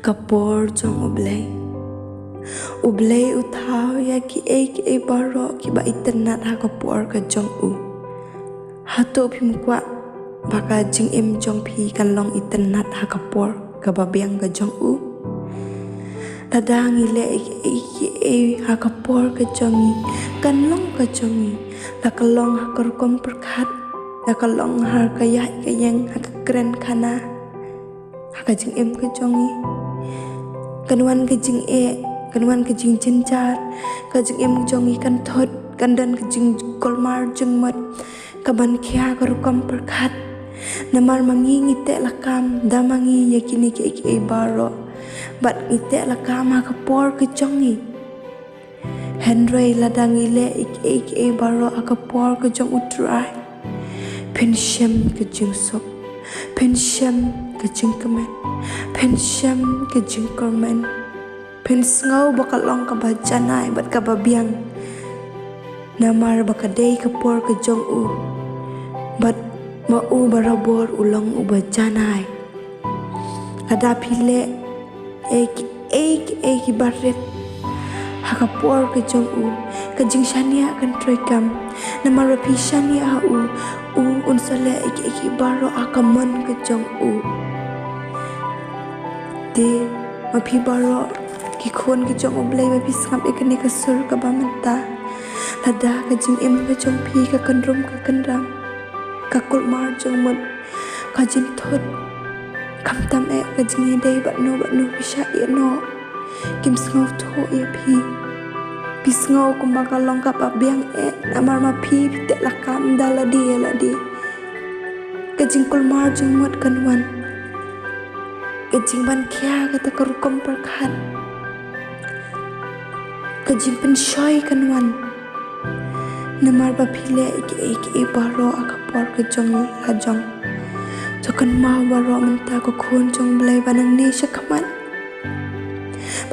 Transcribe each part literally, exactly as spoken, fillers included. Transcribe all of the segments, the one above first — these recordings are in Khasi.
Ka por jong U Blei. U Blei u thaw ïa kiei kiei baroh kiba itynnad ha ka por ka jong u. Hato phim kwah ba ka jingim jong phi kan long itynnad ha ka por kaba biang ka jong u? Lada ngi leh ïa kiei kiei ha ka por ka jong ngi, kan long ka jong ngi. La ka long ha ka rukom pyrkhat, la ka long ha ka ïaid ka ïeng, ha ka kren khana, ha ka jingim ka jong ngi. Kan wan ka jingeh, kan wan ka jingjynjar, ka jingim ka jong ngi kan thut, kan don ka jingkulmar jingmut, ka ban khia ka rukom pyrkhat. Namar ma ngi ngi teh lakam da ma ngi ïa kine kiei kiei baroh, bad ngi teh lakam ha ka por ka jong ngi. Hynrei lada ngi leh ïa kiei kiei baroh ha ka por ka jong U Trai, phin shem ka jingsuk, phin shem ka jingkmen, phin shem ka jingkyrmen. Phin sngew ba ka long kaba janai bad kaba biang. Namar ba ka dei ka por ka jong u, bad ma u barabor u long uba janai. Lada phi leh ïa kiei kiei kiba rit ha ka por ka jong u, ka jingshaniah kan trei kam. Namar ba phi shaniah ha u, u un sa leh ïa kiei kiei baroh ha ka mon ka jong u. Te ma phi baroh ki khun ki jong U Blei, ma phi sngap ïa kane ka sur kaba mynta. Lada ka jingim ka jong phi ka kynrum ka kynram, ka kulmar jingmut, ka jingthut, khamtam eh ka jingïadei bad no bad no, phi shah ïeh noh. Kim sngewthuh ïa phi. Phi sngew kumba ka long kaba biang eh, namar ma phi phi teh lakam da lade ïa lade. Ka jingkulmar jingmut kan wan. Ka jingban khia kata ka rukom pyrkhat, ka jingpynshoi kan wan. Namar ba phi leh ïa kiei kiei baroh ha ka por ka jong la jong. To kynmaw baroh mynta ko khun jong U Blei ba nangne shakhmat,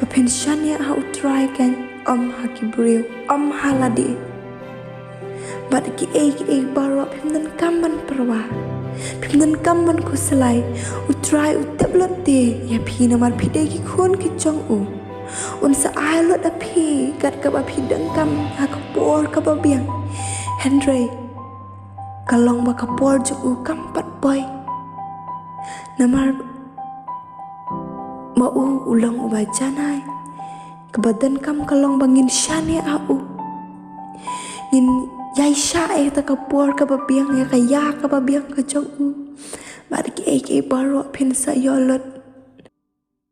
ba phin shaniah ha U Trai kan, ym ha ki briew, ym ha lade. Bad kiei kiei baroh phim donkam ban pyrwa, phim donkam ban khuslai. U Trai u tip lut te ïa phi namar phi dei ki khun ki jong u. Un sa ai lut ïa phi kat kaba phi donkam ha ka por kaba biang. Hynrei ka long ba ka por jong u kam pat poi. Namar ma u u long uba janai. Kaba donkam ka long ba ngin shaniah ha u. Ngin ïaishah ïa kata ka por kaba biang, ïa ka ïa kaba biang ka jong u. Bad kiei kiei baroh phin sa ïoh lut.